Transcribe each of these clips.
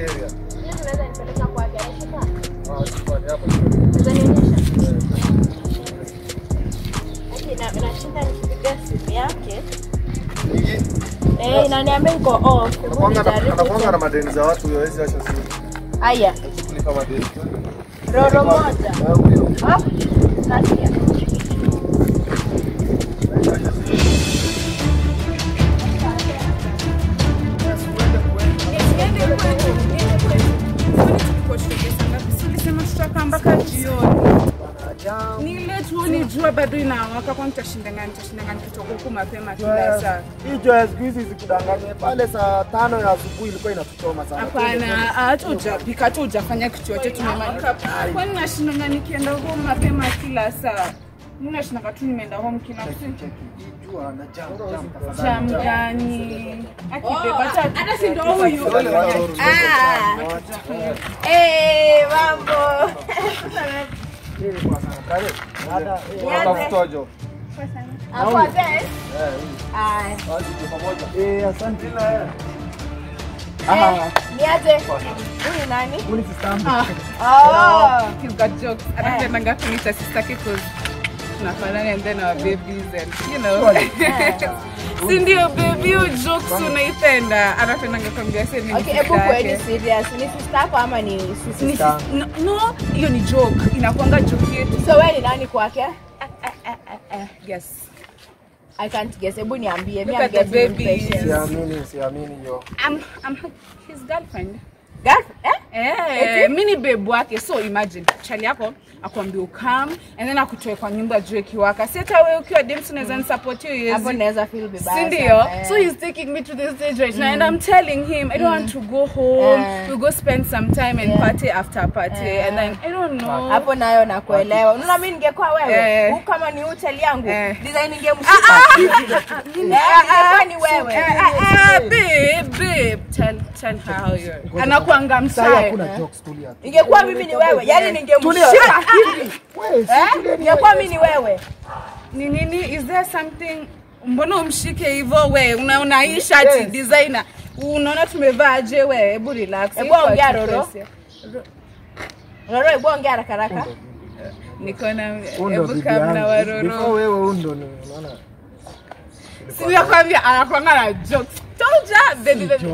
area. Yeye unaweza nipeleka kwake anashika. Ah, sifani hapo. Unaweza nionyesha? Ati na nashinda nikipiga simu yake. Eh, inaniambia iko off. Anakuanga na madeni za watu huyo, hawezi acha simu. Aya. Kulipa madeni. Roro moja. Ah? Nasikia. Mpaka jioni. Ni late ni jua bado inawaka kwa nitashinda nikitoka huku mapema kila saa. Hii jua siku hizi zikudanganye pale saa 5 ya asubuhi ilikuwa inatuchoma sana. Hapana, hata hujapika, hata hujafanya kitu yote tumemaliza. Kwani nashinda nikienda home mapema kila saa? Mimi nashinda tu nimeenda home kila siku. Jua na jam tafadhali. Jam gani? Akibeba hata si ndio huyu. Ah. Eh, mambo. Eh, asante. Niaje? Huyu nani? Huyu ni sister yangu. Oh, he's got jokes. Anapenda kuniita sister because tunafanana and then our babies and you know. Si ndio baby jokes unaipenda. Anapenda kuambia sasa ni. Okay, hebu kweli serious. Ni sister yako ama ni sister? No, hiyo ni joke. Inakuanga joke yetu. So wewe ni nani kwake? Yes. I can't guess. Hebu niambie. Mimi I'm baby. Siamini hiyo. I'm his girlfriend. Girlfriend? Eh? Mimi ni babe wake. So imagine chali yako akwambia come and then akutoe kwa nyumba juu kiwaka. Si hata wewe ukiwa dem unaweza nisupport hiyo. Hapo naweza feel vibaya. Si ndio? So he's taking me to the stage right now and I'm telling him I don't want to go home. We go spend some time and party after party and then I don't know. Hapo nayo nakuelewa. Unaona mimi ningekuwa wewe, huyu kama ni hotel yangu, design ningemshika. Ningekuwa ni wewe. Babe, tell her how you. Anakuanga msai. Hakuna jokes, tulia. Ingekuwa mimi ni wewe, yani ningemshika. Wewe, ingekuwa mimi ni wewe. Ni nini? Is there something? Mbona umshike hivyo wewe? Unaona hii shirt designer. Unaona tumevaa aje wewe? Hebu relax. Hebu ongea Roro. Roro, hebu ongea haraka haraka. Niko na hebu kama na waroro. Before wewe undo ni unaona. Si nakwambia anakuanga na jokes. Toja baby baby.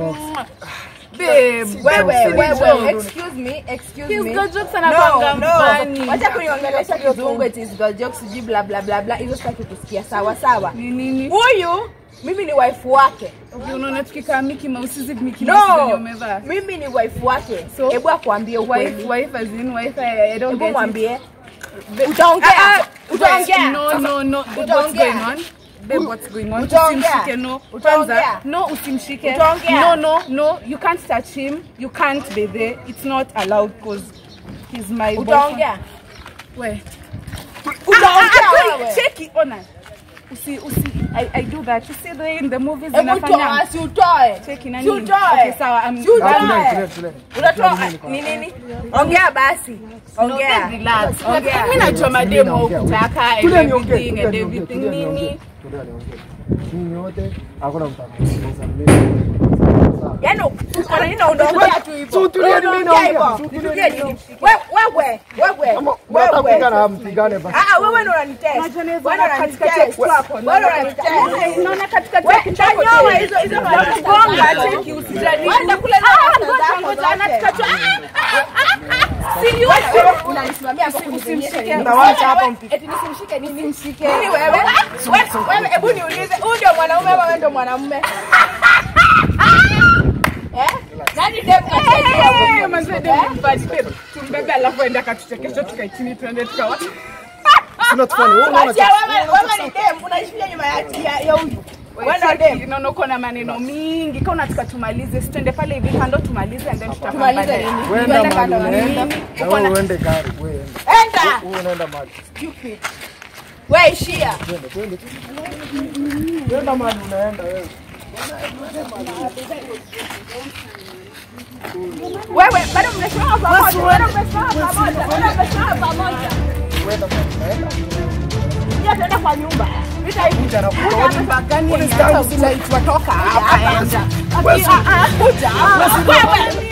Babe, wewe, excuse me. He's got jokes anakuanga mfani. Wacha kuniongelesha kizungu, it is got jokes, sijui bla bla bla bla. Hizo sitaki kusikia. Sawa sawa. Ni nini? Huyu mimi ni wife wake. Okay, unaona tukikaa Mickey Mouse hizi Mickey Mouse zenye umevaa. Mimi ni wife wake. Hebu akwambie ukweli. Wife as in wife, I don't get it. Hebu mwambie. Utaongea. Utaongea. No. What's going on? Babe, what's going on? Usimshike, no. Kwanza, no, usimshike. No, you can't touch him. You can't be there. It's not allowed because he's my boyfriend. Utaongea. Wait. Utaongea wewe. Check it on. Usi, I do that. You see the in the movies inafanya. Si utoe. Cheki nani? Si utoe. Okay, sawa. Si utoe. Unatoa ni nini? Ongea basi. Ongea. Relax. Ongea. Mimi najua mademo ukitaka everything and everything nini. Tulia niongee. Nyinyi wote hakuna mtu atakusikiliza mimi. Yaani uko na nini unaongea tu hivyo? Tulia mimi naongea. Tulia nini? Wewe. Mtapigana mpigane basi. Ah, wewe ndio unanitest. Wewe ndio unanitest. Wewe ndio unanitest. Unaona katikati ya kichwa chako. Hizo hizo gonga cheki usijali. Wewe kula ngoja anakachwa. Si you unanisimamia hapo usimshike. Nitawacha hapa mpige. Eti nisimshike nini? Nisimshike. Nini wewe? Wewe hebu niulize, huyu ndio mwanaume ama wewe ndio mwanamume? Eh? Nani dem katika manze dem mbali babe. Tumbebe alafu aende akatuchekesha tukae chini tuende tukawa. Sina tufanye. Wewe unaona wewe ni dem unajificha nyuma ya huyu. Wewe ndio dem. Naona uko na maneno mingi. Kama unataka tumalize, sitende pale hivi kando tumalize and then tutamaliza nini? Wewe kando nini? Wewe uende gari, wewe enda. Enda. Wewe unaenda mali. Stupid. Wewe ishia. Twende twende. Twende mali unaenda wewe. Wewe bado mnasimama pamoja. Bado mnasimama pamoja. Bado mnasimama pamoja. Wewe unaenda. Ndio tuenda kwa nyumba. Vita hivi. Kuja gani? Unaitwa toka hapa enda. Kuja. Wewe.